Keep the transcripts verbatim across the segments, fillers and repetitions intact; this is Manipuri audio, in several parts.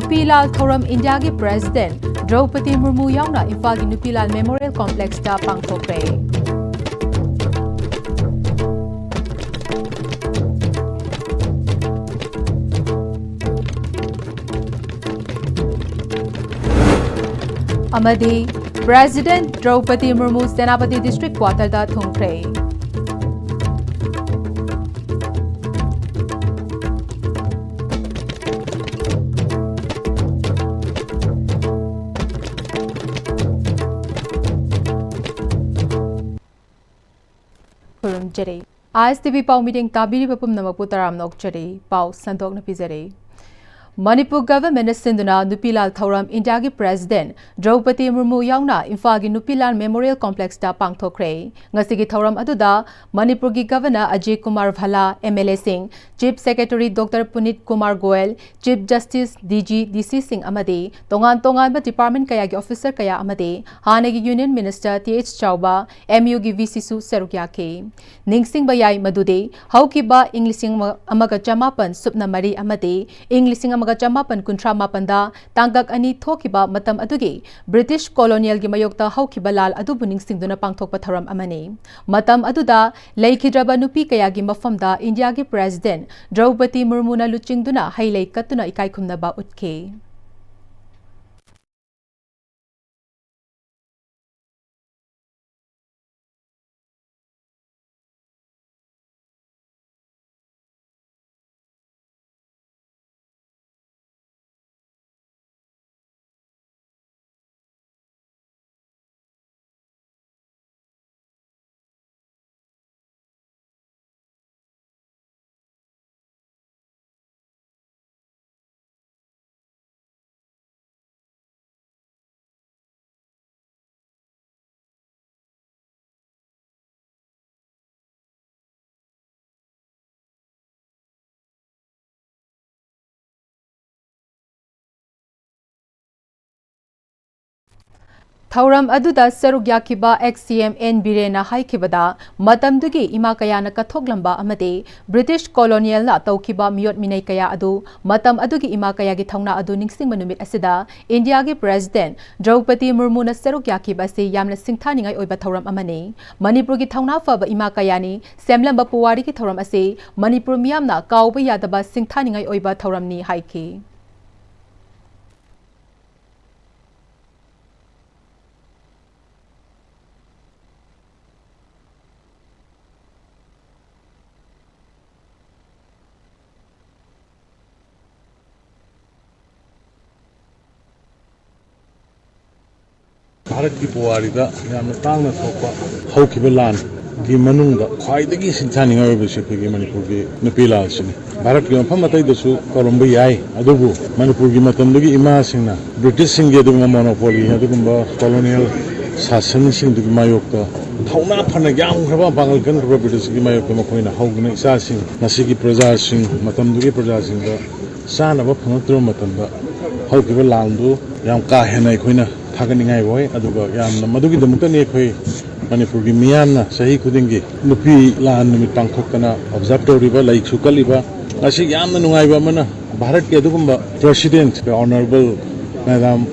ꯅꯨꯄꯤ ꯂꯥꯜ ꯊꯧꯔꯝ ꯏꯟꯗꯤꯌꯥꯒꯤ ꯄ꯭ꯔꯦꯁꯤꯗꯦꯟꯠ ꯗ꯭ꯔꯧꯄꯗꯤ ꯃꯨꯔꯃꯨ ꯌꯥꯎꯅ ꯏꯝꯐꯥꯜꯒꯤ ꯅꯨꯄꯤ ꯂꯥꯜ ꯃꯦꯃꯣꯔꯤꯌꯦꯜ ꯀꯣꯝꯄ꯭ꯂꯦꯛꯁꯇ ꯄꯥꯡꯊꯣꯛꯈ꯭ꯔꯦ꯫ ꯑꯃꯗꯤ ꯄ꯭ꯔꯦꯁꯤꯗꯦꯟꯠ ꯗ꯭ꯔꯧꯄꯗꯤ ꯃꯨꯔꯃꯨ ꯁꯦꯅꯥꯄꯇꯤ ꯗꯤꯁꯇ꯭ꯔꯤꯛ ꯀ꯭ꯋꯥꯇꯔꯗ ꯊꯨꯡꯈ꯭ꯔꯦ꯫ ꯈꯨꯔꯨꯝꯖꯔꯤ꯫ ꯑꯥꯏ ꯑꯦꯁ ꯇꯤ ꯚꯤ ꯄꯥꯎ ꯃꯤꯠꯌꯦꯡ ꯇꯥꯕꯤꯔꯤꯕ ꯄꯨꯝꯅꯃꯛꯄꯨ ꯇꯔꯥꯝꯅ ꯑꯣꯛꯆꯔꯤ꯫ ꯄꯥꯎ ꯁꯟꯗꯣꯛꯅ ꯄꯤꯖꯔꯤ꯫ ꯃꯅꯤꯄꯨꯔ ꯒꯚꯔꯟꯃꯦꯟꯠꯅ ꯁꯤꯟꯗꯨꯅ ꯅꯨꯄꯤ ꯂꯥꯜ ꯊꯧꯔꯝ ꯏꯟꯗꯤꯌꯥꯒꯤ ꯄ꯭ꯔꯦꯁꯤꯗꯦꯟꯠ ꯗ꯭ꯔꯧꯄꯗꯤ ꯃꯨꯔꯃꯨ ꯌꯥꯎꯅ ꯏꯝꯐꯥꯜꯒꯤ ꯅꯨꯄꯤ ꯂꯥꯜ ꯃꯦꯃꯣꯔꯤꯌꯦꯜ ꯀꯣꯝꯄ꯭ꯂꯦꯛꯁꯇ ꯄꯥꯡꯊꯣꯛꯈ꯭ꯔꯦ꯫ ꯉꯁꯤꯒꯤ ꯊꯧꯔꯝ ꯑꯗꯨꯗ ꯃꯅꯤꯄꯨꯔꯒꯤ governor Ajay Kumar Bhalla, M L ꯑꯦꯁꯤꯡ, chief secretary doctor Puneet Kumar Goyal, chief justice, D G, D ꯁꯤꯁꯤꯡ ꯑꯃꯗꯤ ꯇꯣꯉꯥꯟ ꯇꯣꯉꯥꯟꯕ ꯗꯤꯄꯥꯔꯠꯃꯦꯟꯠ ꯀꯌꯥꯒꯤ ꯑꯣꯐꯤꯁꯔ ꯀꯌꯥ ꯑꯃꯗꯤ ꯍꯥꯟꯅꯒꯤ union minister T H Chaoba, M ꯌꯨꯒꯤ ꯚꯤ ꯁꯤꯁꯨ ꯁꯔꯨꯛ ꯌꯥꯈꯤ꯫ ꯅꯤꯡꯁꯤꯡꯕ ꯌꯥꯏ ꯃꯗꯨꯗꯤ ꯍꯧꯈꯤꯕ ꯏꯪ ꯂꯤꯁꯤꯡ ꯑꯃꯒ ꯆꯃꯥꯄꯟ ꯁꯨꯞꯅ ꯃꯔꯤ ꯑꯃꯗꯤ ꯏꯪ ꯂꯤꯁꯤꯡ ꯑꯃꯒ ꯆꯃꯥꯄꯟ ꯀꯨꯟꯊ꯭ꯔꯥ ꯃꯥꯄꯟꯗ ꯇꯥꯡꯀꯛ ꯑꯅꯤ ꯊꯣꯛꯈꯤꯕ ꯃꯇꯝ ꯑꯗꯨꯒꯤ ꯕ꯭ꯔꯤꯇꯤꯁ ꯀꯣꯂꯣꯅꯤꯌꯦꯜꯒꯤ ꯃꯥꯌꯣꯛꯇ ꯍꯧꯈꯤꯕ ꯂꯥꯜ ꯑꯗꯨꯕꯨ ꯅꯤꯡꯁꯤꯡꯗꯨꯅ ꯄꯥꯡꯊꯣꯛꯄ ꯊꯧꯔꯝ ꯑꯃꯅꯤ꯫ ꯃꯇꯝ ꯑꯗꯨꯗ ꯂꯩꯈꯤꯗ꯭ꯔꯕ ꯅꯨꯄꯤ ꯀꯌꯥꯒꯤ ꯃꯐꯝꯗ ꯏꯟꯗꯤꯌꯥꯒꯤ ꯄ꯭ꯔꯦꯁꯤꯗꯦꯟꯠ ꯗ꯭ꯔꯧꯄꯗꯤ ꯃꯨꯔꯃꯨꯅ ꯂꯨꯆꯤꯡꯗꯨꯅ ꯍꯩ ꯂꯩ ꯀꯠꯇꯨꯅ ꯏꯀꯥꯏ ꯈꯨꯝꯅꯕ ꯎꯠꯈꯤ꯫ ꯊꯧꯔꯝ ꯑꯗꯨꯗ ꯁꯔꯨꯛ ꯌꯥꯈꯤꯕ ex C M N ꯕꯤꯔꯦꯟꯅ ꯍꯥꯏꯈꯤꯕꯗ, ꯃꯇꯝꯗꯨꯒꯤ ꯏꯃꯥ ꯀꯌꯥꯅ ꯀꯠꯊꯣꯛꯂꯝꯕ ꯑꯃꯗꯤ ꯕ꯭ꯔꯤꯇꯤꯁ ꯀꯣꯂꯣꯅꯤꯌꯦꯜꯅ ꯇꯧꯈꯤꯕ ꯃꯤꯑꯣꯠ ꯃꯤꯅꯩ ꯀꯌꯥ ꯑꯗꯨ ꯃꯇꯝ ꯑꯗꯨꯒꯤ ꯏꯃꯥ ꯀꯌꯥꯒꯤ ꯊꯧꯅꯥ ꯑꯗꯨ ꯅꯤꯡꯁꯤꯡꯕ ꯅꯨꯃꯤꯠ ꯑꯁꯤꯗ ꯏꯟꯗꯤꯌꯥꯒꯤ ꯄ꯭ꯔꯦꯁꯤꯗꯦꯟꯠ ꯗ꯭ꯔꯧꯄꯗꯤ ꯃꯨꯔꯃꯨꯅ ꯁꯔꯨꯛ ꯌꯥꯈꯤꯕ ꯑꯁꯤ ꯌꯥꯝꯅ ꯁꯤꯡꯊꯥꯅꯤꯡꯉꯥꯏ ꯑꯣꯏꯕ ꯊꯧꯔꯝ ꯑꯃꯅꯤ꯫ ꯃꯅꯤꯄꯨꯔꯒꯤ ꯊꯧꯅꯥ ꯐꯕ ꯏꯃꯥ ꯀꯌꯥꯅꯤ ꯁꯦꯝꯂꯝꯕ ꯄꯨꯋꯥꯔꯤꯒꯤ ꯊꯧꯔꯝ ꯑꯁꯤ ꯃꯅꯤꯄꯨꯔ ꯃꯤꯌꯥꯝꯅ ꯀꯥꯎꯕ ꯌꯥꯗꯕ ꯁꯤꯡꯊꯥꯅꯤꯡꯉꯥꯏ ꯑꯣꯏꯕ ꯊꯧꯔꯝꯅꯤ ꯍꯥꯏꯈꯤ꯫ ꯚꯥꯔꯠꯀꯤ ꯄꯨꯋꯥꯔꯤꯗ ꯌꯥꯝꯅ ꯇꯥꯡꯅ ꯊꯣꯛꯄ ꯍꯧꯈꯤꯕ ꯂꯥꯟꯒꯤ ꯃꯅꯨꯡꯗ ꯈ꯭ꯋꯥꯏꯗꯒꯤ ꯁꯤꯡꯊꯥꯅꯤꯡꯉꯥꯏ ꯑꯣꯏꯕꯁꯤ ꯑꯩꯈꯣꯏꯒꯤ ꯃꯅꯤꯄꯨꯔꯒꯤ ꯅꯨꯄꯤ ꯂꯥꯜꯁꯤꯅꯤ꯫ ꯚꯥꯔꯠꯀꯤ ꯃꯐꯝ ꯑꯇꯩꯗꯁꯨ ꯇꯧꯔꯝꯕ ꯌꯥꯏ, ꯑꯗꯨꯕꯨ ꯃꯅꯤꯄꯨꯔꯒꯤ ꯃꯇꯝꯗꯨꯒꯤ ꯏꯃꯥꯁꯤꯡꯅ ꯕ꯭ꯔꯤꯇꯤꯁꯁꯤꯡꯒꯤ ꯑꯗꯨꯒꯨꯝꯕ ꯃꯣꯅꯣꯄꯣꯂꯤ, ꯑꯗꯨꯒꯨꯝꯕ ꯀꯣꯂꯣꯅꯤꯌꯦꯜ ꯁꯥꯁꯟꯁꯤꯡꯗꯨꯒꯤ ꯃꯥꯌꯣꯛꯇ ꯊꯧꯅꯥ ꯐꯅ ꯌꯥꯝꯈ꯭ꯔꯕ, ꯄꯥꯡꯒꯜ ꯀꯟꯈ꯭ꯔꯕ ꯕ꯭ꯔꯤꯇꯤꯁꯀꯤ ꯃꯥꯌꯣꯛꯇ ꯃꯈꯣꯏꯅ ꯍꯧꯗꯨꯅ ꯏꯆꯥꯁꯤꯡ, ꯉꯁꯤꯒꯤ ꯄ꯭ꯔꯖꯥꯁꯤꯡ, ꯃꯇꯝꯗꯨꯒꯤ ꯄ꯭ꯔꯖꯥꯁꯤꯡꯗ ꯆꯥꯅꯕ ꯐꯪꯉꯛꯇ꯭ꯔꯕ ꯃꯇꯝꯗ ꯍꯧꯈꯤꯕ ꯂꯥꯟꯗꯨ ꯌꯥꯝ ꯀꯥ ꯍꯦꯟꯅ ꯑꯩꯈꯣꯏꯅ ꯊꯥꯒꯠꯅꯤꯡꯉꯥꯏ ꯑꯣꯏ꯫ ꯑꯗꯨꯒ ꯌꯥꯝꯅ ꯃꯗꯨꯒꯤꯗꯃꯛꯇꯅꯤ ꯑꯩꯈꯣꯏ ꯃꯅꯤꯄꯨꯔꯒꯤ ꯃꯤꯌꯥꯝꯅ ꯆꯍꯤ ꯈꯨꯗꯤꯡꯒꯤ ꯅꯨꯄꯤ ꯂꯥꯟ ꯅꯨꯃꯤꯠ ꯄꯥꯡꯊꯣꯛꯇꯅ ꯑꯣꯕꯖꯥꯔꯕ ꯇꯧꯔꯤꯕ, ꯂꯩꯁꯨ ꯀꯠꯂꯤꯕ꯫ ꯉꯁꯤ ꯌꯥꯝꯅ ꯅꯨꯡꯉꯥꯏꯕ ꯑꯃꯅ, ꯚꯥꯔꯠꯀꯤ ꯑꯗꯨꯒꯨꯝꯕ ꯄ꯭ꯔꯦꯁꯤꯗꯦꯟꯠ ꯑꯣꯅꯔꯦꯕꯜ ꯃꯦꯗꯥꯝ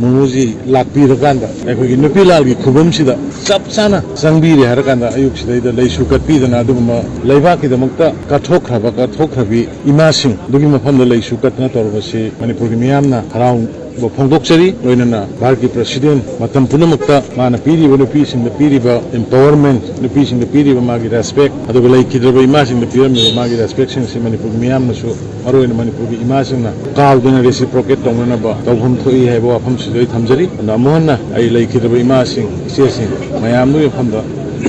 ꯃꯨꯔꯃꯨꯖꯤ ꯂꯥꯛꯄꯤꯔꯀꯥꯟꯗ ꯑꯩꯈꯣꯏꯒꯤ ꯅꯨꯄꯤ ꯂꯥꯜꯒꯤ ꯈꯨꯕꯝꯁꯤꯗ ꯆꯞ ꯆꯥꯅ ꯆꯪꯕꯤꯔꯦ ꯍꯥꯏꯔꯀꯥꯟꯗ, ꯑꯌꯨꯛꯁꯤꯗꯩꯗ ꯂꯩꯁꯨ ꯀꯠꯄꯤꯗꯅ ꯑꯗꯨꯒꯨꯝꯕ ꯂꯩꯕꯥꯛꯀꯤꯗꯃꯛꯇ ꯀꯠꯊꯣꯛꯈ꯭ꯔꯕ, ꯀꯠꯊꯣꯛꯈ꯭ꯔꯕꯤ ꯏꯃꯥꯁꯤꯡ ꯑꯗꯨꯒꯤ ꯃꯐꯝꯗ ꯂꯩꯁꯨ ꯀꯠꯇꯅ ꯇꯧꯔꯕꯁꯤ ꯃꯅꯤꯄꯨꯔꯒꯤ ꯃꯤꯌꯥꯝꯅ ꯍꯔꯥꯎꯕ ꯐꯣꯡꯗꯣꯛꯆꯔꯤ꯫ ꯂꯣꯏꯅꯅ ꯚꯥꯔꯠꯀꯤ ꯄ꯭ꯔꯦꯁꯤꯗꯦꯟꯠ ꯃꯇꯝ ꯄꯨꯝꯅꯃꯛꯇ ꯃꯥꯅ ꯄꯤꯔꯤꯕ ꯅꯨꯄꯤꯁꯤꯡꯗ ꯄꯤꯔꯤꯕ empowerment, ꯅꯨꯄꯤꯁꯤꯡꯗ ꯄꯤꯔꯤꯕ ꯃꯥꯒꯤ respect, ꯑꯗꯨꯒ ꯂꯩꯈꯤꯗ꯭ꯔꯕ ꯏꯃꯥꯁꯤꯡꯗ ꯄꯤꯔꯝꯂꯤꯕ ꯃꯥꯒꯤ respectꯁꯤꯡ ꯑꯁꯤ ꯃꯅꯤꯄꯨꯔꯒꯤ ꯃꯤꯌꯥꯝꯅꯁꯨ, ꯃꯔꯨꯑꯣꯏꯅ ꯃꯅꯤꯄꯨꯔꯒꯤ ꯏꯃꯥꯁꯤꯡꯅ ꯀꯥꯎꯗꯅ reciprocate ꯇꯧꯅꯅꯕ ꯇꯧꯐꯝ ꯊꯣꯛꯏ ꯍꯥꯏꯕ ꯋꯥꯐꯝꯁꯤꯁꯨ ꯑꯩ ꯊꯝꯖꯔꯤ꯫ ꯑꯗꯨꯅ ꯑꯃꯨꯛ ꯍꯟꯅ ꯑꯩ ꯂꯩꯈꯤꯗ꯭ꯔꯕ ꯏꯃꯥꯁꯤꯡ, ꯏꯆꯦꯁꯤꯡ ꯃꯌꯥꯝꯗꯨꯒꯤ ꯃꯐꯝꯗ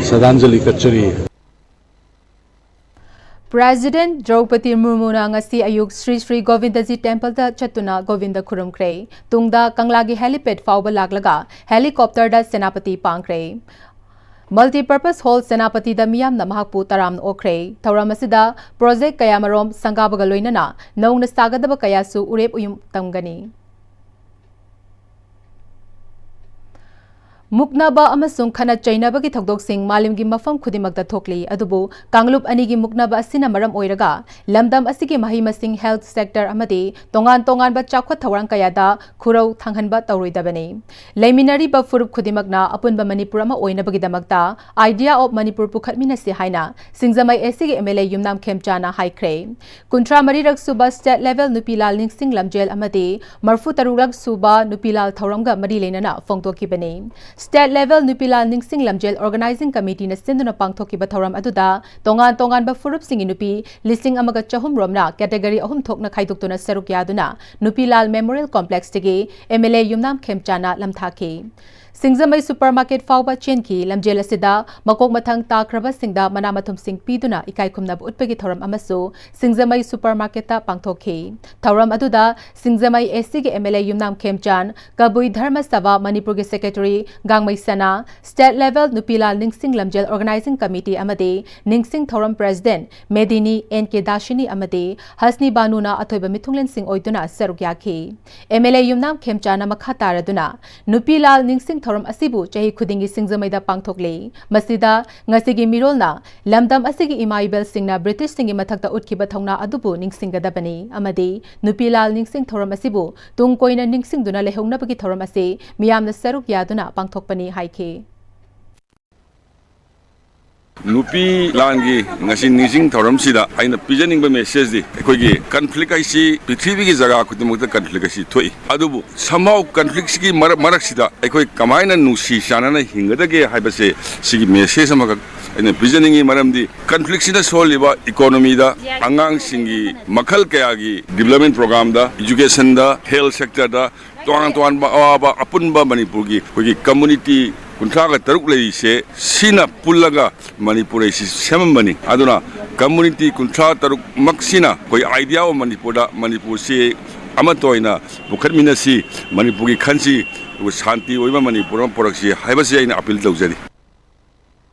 ꯁ꯭ꯔꯗꯥꯟꯖꯂꯤ ꯀꯠꯆꯔꯤ꯫ ꯄ꯭ꯔꯦꯁꯤꯗꯦꯟꯠ ꯗ꯭ꯔꯧꯄꯗꯤ ꯃꯨꯔꯃꯨꯅ ꯉꯁꯤ ꯑꯌꯨꯛ ꯁ꯭ꯔꯤ ꯁ꯭ꯔꯤ ꯒꯣꯕꯤꯟꯗꯖꯤ ꯇꯦꯝꯄꯜꯗ ꯆꯠꯇꯨꯅ ꯒꯣꯕꯤꯟꯗ ꯈꯨꯔꯨꯝꯈ꯭ꯔꯦ꯫ ꯇꯨꯡꯗ ꯀꯪꯂꯥꯒꯤ helipad ꯐꯥꯎꯕ ꯂꯥꯛꯂꯒ helicopterꯗ ꯁꯦꯅꯥꯄꯇꯤ ꯄꯥꯡꯈ꯭ꯔꯦ꯫ Multipurpose Hall ꯁꯦꯅꯥꯄꯇꯤꯗ ꯃꯤꯌꯥꯝꯅ ꯃꯍꯥꯛꯄꯨ ꯇꯔꯥꯝꯅ ꯑꯣꯛꯈ꯭ꯔꯦ꯫ ꯊꯧꯔꯝ ꯑꯁꯤꯗ project ꯀꯌꯥꯃꯔꯣꯝ ꯁꯪꯒꯥꯕꯒ ꯂꯣꯏꯅꯅ ꯅꯧꯅ ꯁꯥꯒꯗꯕ ꯀꯌꯥꯁꯨ ꯎꯔꯦꯞ ꯎꯌꯨꯡ ꯇꯝꯒꯅꯤ꯫ ꯃꯨꯛꯅꯕ ꯑꯃꯁꯨꯡ ꯈꯠꯅ ꯆꯩꯅꯕꯒꯤ ꯊꯧꯗꯣꯛꯁꯤꯡ ꯃꯥꯂꯦꯝꯒꯤ ꯃꯐꯝ ꯈꯨꯗꯤꯡꯃꯛꯇ ꯊꯣꯛꯂꯤ, ꯑꯗꯨꯕꯨ ꯀꯥꯡꯂꯨꯞ ꯑꯅꯤꯒꯤ ꯃꯨꯛꯅꯕ ꯑꯁꯤꯅ ꯃꯔꯝ ꯑꯣꯏꯔꯒ ꯂꯝꯗꯝ ꯑꯁꯤꯒꯤ ꯃꯍꯩ ꯃꯁꯤꯡ, health sector ꯑꯃꯗꯤ ꯇꯣꯉꯥꯟ ꯇꯣꯉꯥꯟꯕ ꯆꯥꯎꯈꯠ ꯊꯧꯔꯥꯡ ꯀꯌꯥꯗ ꯈꯨꯔꯧ ꯊꯥꯡꯍꯟꯕ ꯇꯧꯔꯣꯏꯗꯕꯅꯤ꯫ ꯂꯩꯃꯤꯟꯅꯔꯤꯕ ꯐꯨꯔꯨꯞ ꯈꯨꯗꯤꯡꯃꯛꯅ ꯑꯄꯨꯟꯕ ꯃꯅꯤꯄꯨꯔ ꯑꯃ ꯑꯣꯏꯅꯕꯒꯤꯗꯃꯛꯇ Idea of Manipur ꯄꯨꯈꯠꯃꯤꯟꯅꯁꯤ ꯍꯥꯏꯅ ꯁꯤꯡꯖꯃꯩ ꯑꯦꯁ ꯁꯤꯒꯤ ꯑꯦꯝ ꯑꯦꯜ ꯑꯦ ꯌꯨꯝꯅꯥꯝ ꯈꯦꯝꯆꯥꯅ ꯍꯥꯏꯈ꯭ꯔꯦ꯫ ꯀꯨꯟꯊ꯭ꯔꯥ ꯃꯔꯤꯔꯛ ꯁꯨꯕ state level ꯅꯨꯄꯤ ꯂꯥꯜ ꯅꯤꯡꯁꯤꯡ ꯂꯝꯖꯦꯜ ꯑꯃꯗꯤ ꯃꯔꯐꯨ ꯇꯔꯨꯛꯂꯛ ꯁꯨꯕ ꯅꯨꯄꯤ ꯂꯥꯜ ꯊꯧꯔꯝꯒ ꯃꯔꯤ ꯂꯩꯅꯅ ꯐꯣꯡꯗꯣꯛꯈꯤꯕꯅꯤ꯫ State level ꯅꯨꯄꯤ ꯂꯥꯜ ꯅꯤꯡꯁꯤꯡ ꯂꯝꯖꯦꯜ organizing committeeꯅ ꯁꯤꯟꯗꯨꯅ ꯄꯥꯡꯊꯣꯛꯈꯤꯕ ꯊꯧꯔꯝ ꯑꯗꯨꯗ ꯇꯣꯉꯥꯟ ꯇꯣꯉꯥꯟꯕ ꯐꯨꯔꯨꯞꯁꯤꯡꯒꯤ ꯅꯨꯄꯤ ꯂꯤꯁꯤꯡ ꯑꯃꯒ ꯆꯍꯨꯝ ꯔꯣꯝꯅ category ꯑꯍꯨꯝ ꯊꯣꯛꯅ ꯈꯥꯏꯗꯣꯛꯇꯨꯅ ꯁꯔꯨꯛ ꯌꯥꯗꯨꯅ ꯅꯨꯄꯤ ꯂꯥꯜ Memorial Complexꯇꯒꯤ ꯑꯦꯝ ꯑꯦꯜ ꯑꯦ ꯌꯨꯝꯅꯥꯝ ꯈꯦꯝꯆꯥꯅ ꯂꯝꯊꯥꯈꯤ꯫ ꯁꯤꯡꯖꯃꯩ supermarket ꯐꯥꯎꯕ ꯆꯦꯟꯈꯤ꯫ ꯂꯝꯖꯦꯜ ꯑꯁꯤꯗ ꯃꯀꯣꯛ ꯃꯊꯪ ꯇꯥꯈ꯭ꯔꯕꯁꯤꯡꯗ ꯃꯅꯥ ꯃꯊꯨꯝꯁꯤꯡ ꯄꯤꯗꯨꯅ ꯏꯀꯥꯏ ꯈꯨꯝꯅꯕ ꯎꯠꯄꯒꯤ ꯊꯧꯔꯝ ꯑꯃꯁꯨ ꯁꯤꯡꯖꯃꯩ supermarketꯇ ꯄꯥꯡꯊꯣꯛꯈꯤ꯫ ꯊꯧꯔꯝ ꯑꯗꯨꯗ ꯁꯤꯡꯖꯃꯩ ꯑꯦꯁ ꯁꯤꯒꯤ ꯑꯦꯝ ꯑꯦꯜ ꯑꯦ ꯌꯨꯝꯅꯥꯝ ꯈꯦꯝꯆꯥꯟ, ꯀꯕꯨꯏ ꯙꯔꯃ ꯁꯚꯥ ꯃꯅꯤꯄꯨꯔꯒꯤ secretary ꯒꯥꯡꯃꯩ ꯁꯅꯥ, state level ꯅꯨꯄꯤ ꯂꯥꯜ ꯅꯤꯡꯁꯤꯡ ꯂꯝꯖꯦꯜ organizing committee ꯑꯃꯗꯤ ꯅꯤꯡꯁꯤꯡ ꯊꯧꯔꯝ president ꯃꯦꯗꯤꯅꯤ ꯑꯦꯟ ꯀꯦ ꯗꯥꯁꯤꯅꯤ ꯑꯃꯗꯤ ꯍꯁꯅꯤ ꯕꯥꯅꯨꯅ ꯑꯊꯣꯏꯕ ꯃꯤꯊꯨꯡꯂꯦꯟꯁꯤꯡ ꯑꯣꯏꯗꯨꯅ ꯁꯔꯨꯛ ꯌꯥꯈꯤ꯫ ꯑꯦꯝ ꯑꯦꯜ ꯑꯦ ꯌꯨꯝꯅꯥꯝ ꯈꯦꯝꯆꯥꯅ ꯃꯈꯥ ꯇꯥꯔꯗꯨꯅ, ꯅꯨꯄꯤ ꯂꯥꯜ ꯅꯤꯡꯁꯤꯡ ꯊꯧꯔꯝ ꯑꯁꯤꯕꯨ ꯆꯍꯤ ꯈꯨꯗꯤꯡꯒꯤ ꯁꯤꯡꯖꯃꯩꯗ ꯄꯥꯡꯊꯣꯛꯂꯤ꯫ ꯃꯁꯤꯗ ꯉꯁꯤꯒꯤ ꯃꯤꯔꯣꯜꯅ ꯂꯝꯗꯝ ꯑꯁꯤꯒꯤ ꯏꯃꯥ ꯏꯕꯦꯜꯁꯤꯡꯅ ꯕ꯭ꯔꯤꯇꯤꯁꯁꯤꯡꯒꯤ ꯃꯊꯛꯇ ꯎꯠꯈꯤꯕ ꯊꯧꯅꯥ ꯑꯗꯨꯕꯨ ꯅꯤꯡꯁꯤꯡꯒꯗꯕꯅꯤ ꯑꯃꯗꯤ ꯅꯨꯄꯤ ꯂꯥꯜ ꯅꯤꯡꯁꯤꯡ ꯊꯧꯔꯝ ꯑꯁꯤꯕꯨ ꯇꯨꯡ ꯀꯣꯏꯅ ꯅꯤꯡꯁꯤꯡꯗꯨꯅ ꯂꯩꯍꯧꯅꯕꯒꯤ ꯊꯧꯔꯝ ꯑꯁꯤ ꯃꯤꯌꯥꯝꯅ ꯁꯔꯨꯛ ꯌꯥꯗꯨꯅ ꯄꯥꯡꯊꯣꯛꯄꯅꯤ ꯍꯥꯏꯈꯤ꯫ ꯅꯨꯄꯤ ꯂꯥꯟꯒꯤ ꯉꯁꯤ ꯅꯤꯡꯁꯤꯡ ꯊꯧꯔꯝꯁꯤꯗ ꯑꯩꯅ ꯄꯤꯖꯅꯤꯡꯕ messageꯗꯤ, ꯑꯩꯈꯣꯏꯒꯤ conflict ꯍꯥꯏꯁꯤ ꯄ꯭ꯔꯤꯊꯤꯕꯤꯒꯤ ꯖꯒꯥ ꯈꯨꯗꯤꯡꯃꯛꯇ conflict ꯍꯥꯏꯁꯤ ꯊꯣꯛꯏ꯫ ꯑꯗꯨꯕꯨ somehow conflictꯁꯤꯒꯤ ꯃꯔꯛ-, ꯃꯔꯛꯁꯤꯗ ꯑꯩꯈꯣꯏ ꯀꯃꯥꯏꯅ ꯅꯨꯡꯁꯤ ꯆꯥꯟꯅꯅ ꯍꯤꯡꯒꯗꯒꯦ ꯍꯥꯏꯕꯁꯦ ꯁꯤꯒꯤ message ꯑꯃꯈꯛ ꯑꯩꯅ ꯄꯤꯖꯅꯤꯡꯉꯤ꯫ ꯃꯔꯝꯗꯤ conflictꯁꯤꯅ ꯁꯣꯛꯍꯜꯂꯤꯕ economyꯗ, ꯑꯉꯥꯡꯁꯤꯡꯒꯤ ꯃꯈꯜ ꯀꯌꯥꯒꯤ development programꯗ, educationꯗ, health sectorꯗ, ꯇꯣꯉꯥꯟ ꯇꯣꯉꯥꯟꯕ ꯑꯋꯥꯕ ꯑꯄꯨꯟꯕ ꯃꯅꯤꯄꯨꯔꯒꯤ ꯑꯩꯈꯣꯏꯒꯤ community ꯀꯨꯟꯊ꯭ꯔꯥꯒ ꯇꯔꯨꯛ ꯂꯩꯔꯤꯁꯦ, ꯁꯤꯅ ꯄꯨꯜꯂꯒ ꯃꯅꯤꯄꯨꯔ ꯑꯁꯤ ꯁꯦꯝꯃꯝꯕꯅꯤ꯫ ꯑꯗꯨꯅ community ꯀꯨꯟꯊ꯭ꯔꯥ ꯇꯔꯨꯛꯃꯛꯁꯤꯅ ꯑꯩꯈꯣꯏ Idea of Manipurꯗ ꯃꯅꯤꯄꯨꯔꯁꯤ ꯑꯃꯠꯇ ꯑꯣꯏꯅ ꯄꯨꯈꯠꯃꯤꯟꯅꯁꯤ, ꯃꯅꯤꯄꯨꯔꯒꯤ ꯈꯟꯁꯤ, ꯑꯗꯨꯒ ꯁꯥꯟꯇꯤ ꯑꯣꯏꯕ ꯃꯅꯤꯄꯨꯔ ꯑꯃ ꯄꯨꯔꯛꯁꯤ ꯍꯥꯏꯕꯁꯤ ꯑꯩꯅ appeal ꯇꯧꯖꯔꯤ꯫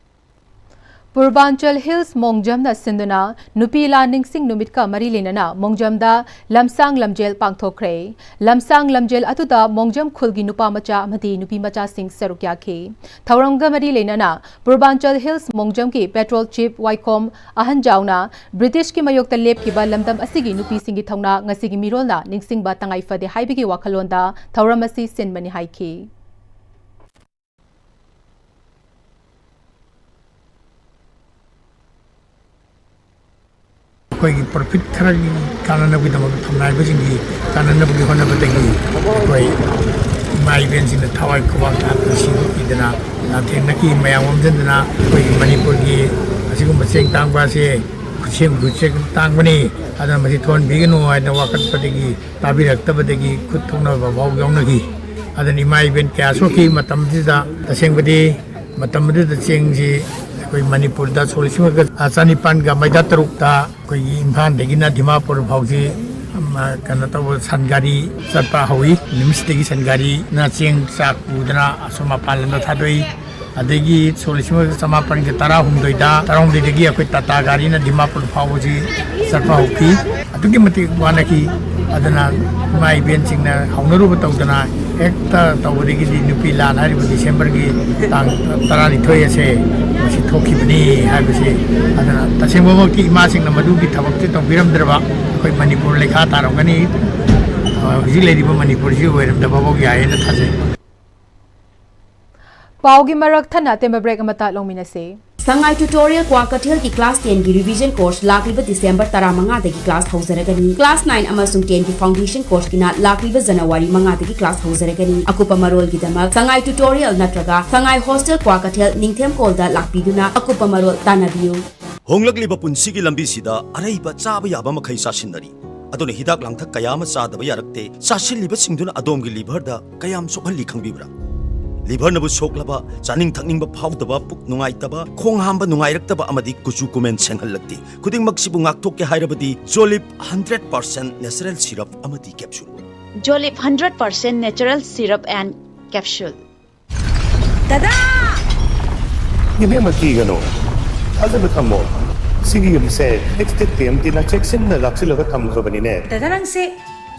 ꯄꯨꯔꯕꯥꯟꯆꯜ ꯍꯤꯜꯁ ꯃꯣꯡꯖꯝꯅ ꯁꯤꯟꯗꯨꯅ ꯅꯨꯄꯤ ꯂꯥꯟ ꯅꯤꯡꯁꯤꯡ ꯅꯨꯃꯤꯠꯀ ꯃꯔꯤ ꯂꯩꯅꯅ ꯃꯣꯡꯖꯝꯗ ꯂꯝꯁꯥꯡ ꯂꯝꯖꯦꯜ ꯄꯥꯡꯊꯣꯛꯈ꯭ꯔꯦ꯫ ꯂꯝꯁꯥꯡ ꯂꯝꯖꯦꯜ ꯑꯗꯨꯗ ꯃꯣꯡꯖꯝ ꯈꯨꯜꯒꯤ ꯅꯨꯄꯥ ꯃꯆꯥ ꯑꯃꯗꯤ ꯅꯨꯄꯤ ꯃꯆꯥꯁꯤꯡ ꯁꯔꯨꯛ ꯌꯥꯈꯤ꯫ ꯊꯧꯔꯝꯒ ꯃꯔꯤ ꯂꯩꯅꯅ ꯄꯨꯔꯕꯥꯟꯆꯜ ꯍꯤꯜꯁ ꯃꯣꯡꯖꯝꯒꯤ ꯄꯦꯇ꯭ꯔꯣꯜ ꯆꯤꯐ ꯋꯥꯏꯈꯣꯝ ꯑꯍꯟꯖꯥꯎꯅ ꯕ꯭ꯔꯤꯇꯤꯁꯀꯤ ꯃꯥꯌꯣꯛꯇ ꯂꯦꯞꯈꯤꯕ ꯂꯝꯗꯝ ꯑꯁꯤꯒꯤ ꯅꯨꯄꯤꯁꯤꯡꯒꯤ ꯊꯧꯅꯥ ꯉꯁꯤꯒꯤ ꯃꯤꯔꯣꯜꯅ ꯅꯤꯡꯁꯤꯡꯕ ꯇꯉꯥꯏ ꯐꯗꯦ ꯍꯥꯏꯕꯒꯤ ꯋꯥꯈꯜꯂꯣꯟꯗ ꯊꯧꯔꯝ ꯑꯁꯤ ꯁꯤꯟꯕꯅꯤ ꯍꯥꯏꯈꯤ꯫ ꯑꯩꯈꯣꯏꯒꯤ ꯄ꯭ꯔꯣꯐꯤꯠ ꯈꯔꯒꯤ ꯀꯥꯟꯅꯅꯕꯒꯤꯗꯃꯛꯇ ꯊꯧꯅꯥꯏꯕꯁꯤꯡꯒꯤ ꯀꯥꯟꯅꯅꯕꯒꯤ ꯍꯣꯠꯅꯕꯗꯒꯤ ꯑꯩꯈꯣꯏ ꯏꯃꯥ ꯏꯕꯦꯟꯁꯤꯡꯅ ꯊꯋꯥꯏ ꯈꯨꯕꯥꯛ ꯊꯥꯗꯅ ꯁꯤꯡꯗꯣꯛꯄꯤꯗꯅ ꯂꯥꯟꯊꯦꯡꯅꯈꯤ꯫ ꯃꯌꯥꯝ ꯑꯣꯝꯁꯤꯟꯗꯅ ꯑꯩꯈꯣꯏꯒꯤ ꯃꯅꯤꯄꯨꯔꯒꯤ ꯑꯁꯤꯒꯨꯝꯕ ꯆꯦꯡ ꯇꯥꯡꯕ ꯑꯁꯦ ꯈꯨꯠꯁꯦꯝ ꯈꯨꯠꯁꯦꯝ ꯇꯥꯡꯕꯅꯤ, ꯑꯗꯨꯅ ꯃꯁꯤ ꯊꯣꯛꯍꯟꯕꯤꯒꯅꯨ ꯍꯥꯏꯗꯅ ꯋꯥꯀꯠꯄꯗꯒꯤ ꯇꯥꯕꯤꯔꯛꯇꯕꯗꯒꯤ ꯈꯨꯠ ꯊꯣꯛꯅꯕ ꯐꯥꯎ ꯌꯥꯎꯅꯈꯤ꯫ ꯑꯗꯨꯅ ꯏꯃꯥ ꯏꯕꯦꯟ ꯀꯌꯥ ꯁꯣꯛꯈꯤ꯫ ꯃꯇꯝꯁꯤꯗ ꯇꯁꯦꯡꯕꯗꯤ ꯃꯇꯝ ꯑꯗꯨꯗ ꯆꯦꯡꯁꯤ ꯑꯩꯈꯣꯏ ꯃꯅꯤꯄꯨꯔꯗ ꯁꯣꯛ ꯂꯤꯁꯤꯡ ꯑꯃꯒ ꯆꯅꯤꯄꯥꯟꯒ ꯃꯩꯗ ꯇꯔꯨꯛꯇ ꯑꯩꯈꯣꯏꯒꯤ ꯏꯝꯐꯥꯜꯗꯒꯤꯅ ꯗꯤꯃꯥꯄꯨꯔ ꯐꯥꯎꯁꯤ, ꯑꯃ, ꯀꯩꯅꯣ ꯇꯧꯕ ꯁꯟ ꯒꯥꯔꯤ ꯆꯠꯄ ꯍꯧꯏ꯫ ꯅꯨꯃꯤꯠꯁꯤꯗꯒꯤ ꯁꯟ ꯒꯥꯔꯤꯅ ꯆꯦꯡ ꯆꯥꯛ ꯄꯨꯗꯅ ꯑꯁꯣꯝ ꯃꯄꯥꯟ ꯂꯝꯗ ꯊꯥꯗꯣꯛꯏ꯫ ꯑꯗꯒꯤ ꯁꯣꯛ ꯂꯤꯁꯤꯡ ꯑꯃꯒ ꯆꯃꯥꯄꯟꯒ ꯇꯔꯥꯍꯨꯝꯗꯣꯏꯗ, ꯇꯔꯥꯍꯨꯝꯗꯣꯏꯗꯒꯤ ꯑꯩꯈꯣꯏ ꯇꯥꯇꯥ ꯒꯥꯔꯤꯅ ꯗꯤꯃꯥꯄꯨꯔ ꯐꯥꯎꯕꯁꯤ ꯆꯠꯄ ꯍꯧꯈꯤ꯫ ꯑꯗꯨꯛꯀꯤ ꯃꯇꯤꯛ ꯋꯥꯅꯈꯤ꯫ ꯑꯗꯨꯅ ꯏꯃꯥ ꯏꯕꯦꯟꯁꯤꯡꯅ ꯍꯧꯅꯔꯨꯕ ꯇꯧꯗꯅ ꯍꯦꯛꯇ ꯇꯧꯕꯗꯒꯤꯗꯤ ꯅꯨꯄꯤ ꯂꯥꯟ ꯍꯥꯏꯔꯤꯕ ꯗꯤꯁꯦꯝꯕꯔꯒꯤ ꯇꯥꯡ ꯇꯔꯥꯅꯤꯊꯣꯏ ꯑꯁꯦ ꯃꯁꯤ ꯊꯣꯛꯈꯤꯕꯅꯤ ꯍꯥꯏꯕꯁꯤ꯫ ꯑꯗꯨꯅ ꯇꯁꯦꯡꯕꯃꯛꯇꯤ ꯏꯃꯥꯁꯤꯡꯅ ꯃꯗꯨꯒꯤ ꯊꯕꯛꯁꯤ ꯇꯧꯕꯤꯔꯝꯗ꯭ꯔꯕ ꯑꯩꯈꯣꯏ ꯃꯅꯤꯄꯨꯔ ꯂꯩꯈꯥ ꯇꯥꯔꯝꯒꯅꯤ꯫ ꯑ, ꯍꯧꯖꯤꯛ ꯂꯩꯔꯤꯕ ꯃꯅꯤꯄꯨꯔꯁꯤ ꯑꯣꯏꯔꯝꯗꯕꯐꯥꯎ ꯌꯥꯏ ꯍꯥꯏꯅ ꯊꯥꯖꯩ꯫ ꯄꯥꯎꯒꯤ ꯃꯔꯛ ꯊꯠꯅ ꯑꯇꯦꯟꯕ ꯕ꯭ꯔꯦꯛ ꯑꯃꯇ ꯂꯧꯃꯤꯟꯅꯁꯤ꯫ ꯁꯉꯥꯏ ꯇ꯭ꯌꯨꯇꯣꯔꯤꯌꯦꯜ ꯀ꯭ꯋꯥꯀꯩꯊꯦꯜꯒꯤ ꯀ꯭ꯂꯥꯁ ꯇꯦꯟꯒꯤ ꯔꯤꯚꯤꯖꯟ ꯀꯣꯔꯁ ꯂꯥꯛꯂꯤꯕ ꯗꯤꯁꯦꯝꯕꯔ ꯇꯔꯥꯃꯉꯥꯗꯒꯤ ꯀ꯭ꯂꯥꯁ ꯍꯧꯖꯔꯒꯅꯤ꯫ ꯀ꯭ꯂꯥꯁ ꯅꯥꯏꯟ ꯑꯃꯁꯨꯡ ꯇꯦꯟꯒꯤ ꯐꯥꯎꯟꯗꯦꯁꯟ ꯀꯣꯔꯁꯀꯤꯅ ꯂꯥꯛꯂꯤꯕ ꯖꯅꯋꯥꯔꯤ ꯃꯉꯥꯗꯒꯤ ꯀ꯭ꯂꯥꯁ ꯍꯧꯖꯔꯒꯅꯤ꯫ ꯑꯀꯨꯞꯄ ꯃꯔꯣꯜꯒꯤꯗꯃꯛ ꯁꯉꯥꯏ ꯇ꯭ꯌꯨꯇꯣꯔꯤꯌꯦꯜ ꯅꯠꯇ꯭ꯔꯒ ꯁꯉꯥꯏ ꯍꯣꯁꯇꯦꯜ ꯀ꯭ꯋꯥꯀꯩꯊꯦꯜ ꯅꯤꯡꯊꯦꯝ ꯀꯣꯜꯗ ꯂꯥꯛꯄꯤꯗꯨꯅ ꯑꯀꯨꯞꯄ ꯃꯔꯣꯜ ꯇꯥꯟꯅꯕꯤꯌꯨ꯫ ꯍꯣꯡꯂꯛꯂꯤꯕ ꯄꯨꯟꯁꯤꯒꯤ ꯂꯝꯕꯤꯁꯤꯗ ꯑꯔꯩꯕ ꯆꯥꯕ ꯌꯥꯕ ꯃꯈꯩ ꯆꯥꯁꯤꯟꯅꯔꯤ꯫ ꯑꯗꯨꯅ ꯍꯤꯗꯥꯛ ꯂꯥꯡꯊꯛ ꯀꯌꯥ ꯑꯃ ꯆꯥꯗꯕ ꯌꯥꯔꯛꯇꯦ꯫ ꯆꯥꯁꯤꯜꯂꯤꯕꯁꯤꯡꯗꯨꯅ ꯑꯗꯣꯝꯒꯤ ꯂꯤꯚꯔꯗ ꯀꯌꯥꯝ ꯁꯣꯛꯍꯜꯂꯤ ꯈꯪꯕꯤꯕ꯭ꯔꯥ? ꯂꯤꯚꯔꯅꯕꯨ ꯁꯣꯛꯂꯕ, ꯆꯥꯅꯤꯡ ꯊꯛꯅꯤꯡꯕ ꯐꯥꯎꯗꯕ, ꯄꯨꯛ ꯅꯨꯡꯉꯥꯏꯇꯕ, ꯈꯣꯡ ꯍꯥꯝꯕ ꯅꯨꯡꯉꯥꯏꯔꯛꯇꯕ ꯑꯃꯗꯤ ꯀꯨꯆꯨ ꯀꯨꯃꯦꯟ ꯁꯦꯡꯍꯜꯂꯛꯇꯦ꯫ ꯈꯨꯗꯤꯡꯃꯛꯁꯤꯕꯨ ꯉꯥꯛꯊꯣꯛꯀꯦ ꯍꯥꯏꯔꯕꯗꯤ ꯖꯣꯂꯤꯞ ꯍꯟꯗ꯭ꯔꯦꯠ ꯄꯥꯔꯁꯦꯟ ꯅꯦꯆꯔꯦꯜ ꯁꯤꯔꯞ ꯑꯃꯗꯤ capsule. Jolip hundred percent natural syrup and capsule. ꯗꯗꯥ! ꯏꯕꯦꯝꯃ, ꯀꯤꯒꯅꯨ꯫ ꯊꯥꯖꯕ ꯊꯝꯃꯣ꯫ ꯁꯤꯒꯤ ꯌꯨꯝꯁꯦ ꯑꯦꯛꯁꯇꯦꯛ ꯇꯤ ꯑꯦꯝ ꯇꯤꯅ ꯆꯦꯛꯁꯤꯟꯅ ꯂꯥꯛꯁꯤꯜꯂꯒ ꯊꯝꯈ꯭ꯔꯕꯅꯤꯅꯦ꯫ ꯗꯗꯥ, ꯅꯪꯁꯦ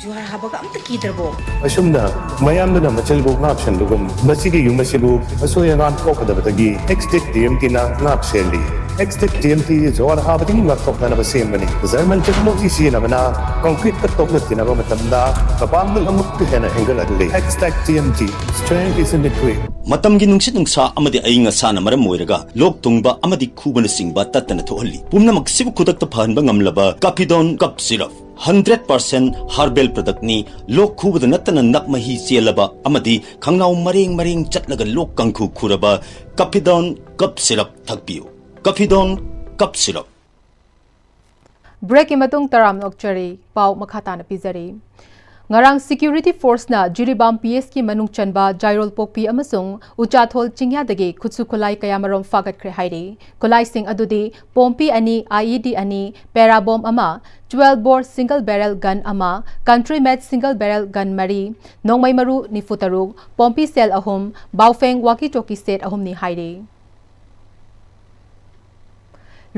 ꯖꯨꯍꯥꯔ ꯍꯥꯕꯒ ꯑꯝꯇ ꯀꯤꯗ꯭ꯔꯕꯣ? ꯑꯁꯨꯝꯅ ꯃꯌꯥꯝꯗꯨꯅ ꯃꯆꯤꯜꯕꯨ ꯉꯥꯛ ꯁꯦꯟꯕꯒꯨꯝ, ꯃꯁꯤꯒꯤ ꯌꯨꯝ ꯑꯁꯤꯕꯨ ꯑꯁꯣꯏ ꯑꯉꯥꯝ ꯊꯣꯛꯀꯗꯕꯗꯒꯤ ꯑꯦꯛꯁꯇꯦꯛ ꯇꯤ ꯑꯦꯝ ꯇꯤꯅ ꯉꯥꯛ ꯁꯦꯜꯂꯤ꯫ ꯑꯦꯛꯁꯇꯦꯛ ꯇꯤ ꯑꯦꯝ ꯇꯤ ꯖꯨꯍꯥꯔ ꯍꯥꯕꯗꯒꯤ ꯉꯥꯛꯊꯣꯛꯅꯅꯕ ꯁꯦꯝꯕꯅꯤ꯫ ꯖꯔꯃꯟ ꯇꯦꯛꯅꯣꯂꯣꯖꯤ ꯁꯤꯖꯤꯟꯅꯕꯅ ꯀꯪꯀ꯭ꯔꯤꯠꯀ ꯇꯣꯛꯅ ꯇꯤꯟꯅꯕ ꯃꯇꯝꯗ ꯃꯄꯥꯡꯒꯜ ꯑꯃꯨꯛꯀ ꯍꯦꯟꯅ ꯍꯦꯟꯒꯠꯍꯜꯂꯤ꯫ ꯑꯦꯛꯁꯇꯦꯛ T M T, strength is in the grit. ꯃꯇꯝꯒꯤ ꯅꯨꯡꯁꯤꯠ ꯅꯨꯡꯁꯥ ꯑꯃꯗꯤ ꯑꯏꯪ ꯑꯁꯥꯅ ꯃꯔꯝ ꯑꯣꯏꯔꯒ ꯂꯣꯛ ꯊꯨꯡꯕ ꯑꯃꯗꯤ ꯈꯨꯕꯅꯆꯤꯡꯕ ꯇꯠꯇꯅ ꯊꯣꯛꯍꯜꯂꯤ꯫ ꯄꯨꯝꯅꯃꯛꯁꯤꯕꯨ ꯈꯨꯗꯛꯇ ꯐꯍꯟꯕ ꯉꯝꯂꯕ ꯀꯥꯐꯤꯗꯣꯟ cough syrup. Hundred percent herbal ꯄ꯭ꯔꯗꯛꯅꯤ꯫ ꯂꯣꯛ ꯈꯨꯕꯗ ꯅꯠꯇꯅ ꯅꯞ ꯃꯍꯤ ꯆꯦꯜꯂꯕ ꯑꯃꯗꯤ ꯈꯪꯅꯥꯎ ꯃꯔꯦꯡ ꯃꯔꯦꯡ ꯆꯠꯂꯒ ꯂꯣꯛ ꯀꯥꯡꯈꯨ ꯈꯨꯔꯕ ꯀꯥꯐꯤꯗꯣꯟ ꯀꯞ ꯁꯤꯔꯞ ꯊꯛꯄꯤꯌꯨ꯫ ꯀꯥꯐꯤꯗꯣꯟ cough syrup. ꯕ꯭ꯔꯦꯛꯀꯤ ꯃꯇꯨꯡ ꯇꯔꯥꯝꯅ ꯑꯣꯛꯆꯔꯤ꯫ ꯄꯥꯎ ꯃꯈꯥ ꯇꯥꯅ ꯄꯤꯖꯔꯤ꯫ ꯉꯔꯥꯡ ꯁꯦꯀ꯭ꯌꯨꯔꯤꯇꯤ ꯐꯣꯔꯁꯅ ꯖꯤꯔꯤꯕꯥꯝ ꯄꯤ ꯑꯦꯁꯀꯤ ꯃꯅꯨꯡ ꯆꯟꯕ ꯖꯥꯏꯔꯣꯜꯄꯣꯛꯄꯤ ꯑꯃꯁꯨꯡ ꯎꯆꯥꯊꯣꯜ ꯆꯤꯡꯌꯥꯗꯒꯤ ꯈꯨꯠꯁꯨ ꯈꯨꯠꯂꯥꯏ ꯀꯌꯥꯃꯔꯣꯝ ꯐꯥꯒꯠꯈ꯭ꯔꯦ ꯍꯥꯏꯔꯤ꯫ ꯈꯨꯠꯂꯥꯏꯁꯤꯡ ꯑꯗꯨꯗꯤ ꯄꯣꯝꯄꯤ ꯑꯅꯤ, ꯑꯥꯏ ꯏ ꯗꯤ ꯑꯅꯤ, ꯄꯦꯔꯥꯕꯣꯝ ꯑꯃ, ꯇ꯭ꯋꯦꯜꯕ ꯕꯣꯔ ꯁꯤꯡꯒꯜ ꯕꯦꯔꯦꯜ ꯒꯟ ꯑꯃ, ꯀꯟꯇ꯭ꯔꯤ ꯃꯦꯠ ꯁꯤꯡꯒꯜ ꯕꯦꯔꯦꯜ ꯒꯟ ꯃꯔꯤ, ꯅꯣꯡꯃꯩ ꯃꯔꯨ ꯅꯤꯐꯨ ꯇꯔꯨꯛ, ꯄꯣꯝꯄꯤ ꯁꯦꯜ ꯑꯍꯨꯝ, ꯕꯥꯎꯐꯦꯡ ꯋꯥꯀꯤ ꯇꯣꯀꯤ ꯁꯦꯠ ꯑꯍꯨꯝꯅꯤ ꯍꯥꯏꯔꯤ꯫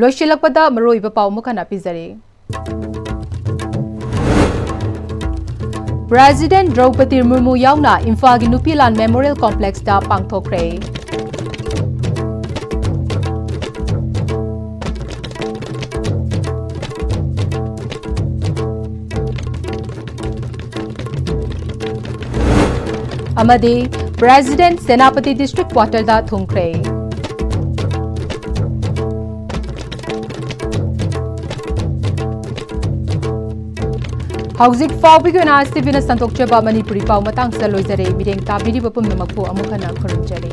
ꯂꯣꯏꯁꯤꯜꯂꯛꯄꯗ ꯃꯔꯨꯑꯣꯏꯕ ꯄꯥꯎ ꯑꯃꯨꯛ ꯍꯟꯅ ꯄꯤꯖꯔꯤ꯫ ꯄ꯭ꯔꯦꯖꯤꯗꯦꯟꯠ ꯗ꯭ꯔꯧꯄꯗꯤ ꯃꯨꯔꯃꯨ ꯌꯥꯎꯅ ꯏꯝꯐꯥꯜꯒꯤ ꯅꯨꯄꯤ ꯂꯥꯟ ꯃꯦꯃꯣꯔꯤꯌꯦꯜ ꯀꯣꯝꯄ꯭ꯂꯦꯛꯁꯇ ꯄꯥꯡꯊꯣꯛꯈ꯭ꯔꯦ꯫ ꯑꯃꯗꯤ ꯄ꯭ꯔꯦꯖꯤꯗꯦꯟꯠ ꯁꯦꯅꯥꯄꯇꯤ ꯗꯤꯁꯇ꯭ꯔꯤꯛ ꯀ꯭ꯋꯥꯇꯔꯗ ꯊꯨꯡꯈ꯭ꯔꯦ꯫ ꯍꯧꯖꯤꯛ ꯐꯥꯎꯕꯒꯤ ꯑꯣꯏꯅ ꯑꯥꯏ ꯑꯦꯁ ꯇꯤ ꯚꯤꯅ ꯁꯟꯗꯣꯛꯆꯕ ꯃꯅꯤꯄꯨꯔꯤ ꯄꯥꯎ ꯃꯇꯥꯡꯁꯤꯗ ꯂꯣꯏꯖꯔꯦ꯫ ꯃꯤꯠꯌꯦꯡ ꯇꯥꯕꯤꯔꯤꯕ ꯄꯨꯝꯅꯃꯛꯄꯨ ꯑꯃꯨꯛ ꯍꯟꯅ ꯈꯨꯔꯨꯝꯖꯔꯤ꯫